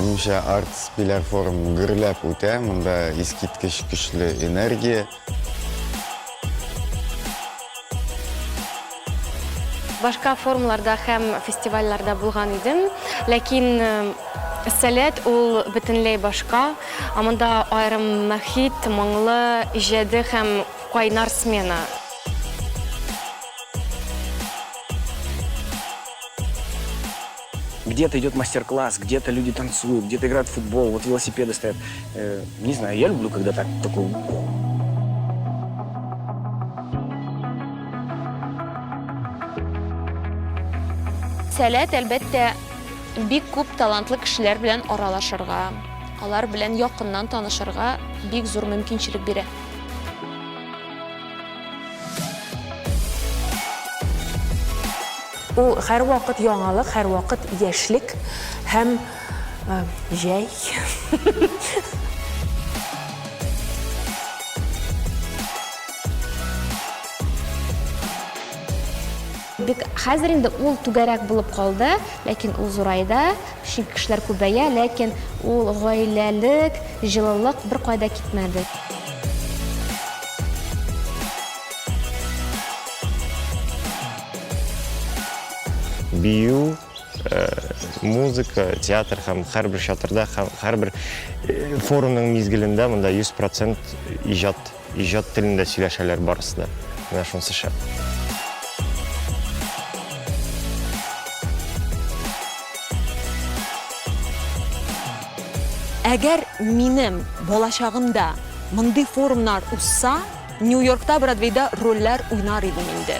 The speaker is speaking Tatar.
Минемчә, Арт Биләр форум гөрләп үтә, монда искиткеч көчле энергия. Башка форумларда һәм фестивальләрдә булган идем, ләкин Сәләт ул бөтенләй башка. Ә монда аерым мохит, моңлы, иҗади һәм кайнар смена. Где-то идет мастер-класс, где-то люди танцуют, где-то играют в футбол, вот велосипеды стоят. Не знаю, я люблю, когда так, такой... Сәләт, әлбәттә, бик күп талантлы кешеләр белән аралашырга, алар белән якыннан танышырга бик зур мөмкинчелек бирә. Ул һәрвакыт яңалык, һәрвакыт яшьлек һәм җәй. Бик хәзер инде ул түгәрәк булып калды, ләкин ул зурайды, чөнки кешеләр күбәя, ләкин ул гаиләлек, җылылык беркая да китмәде. Бию, музыка, театр һәм һәрбер чатырда, һәрбер форумның мизгелендә монда 100 процент иҗат, иҗат телендә сөйләшәләр барысы да. Менә шунысы шәп. Әгәр минем балачагымда мондый форумнар узса, Нью-Йоркта, Бродвейда рольләр уйнар идем инде.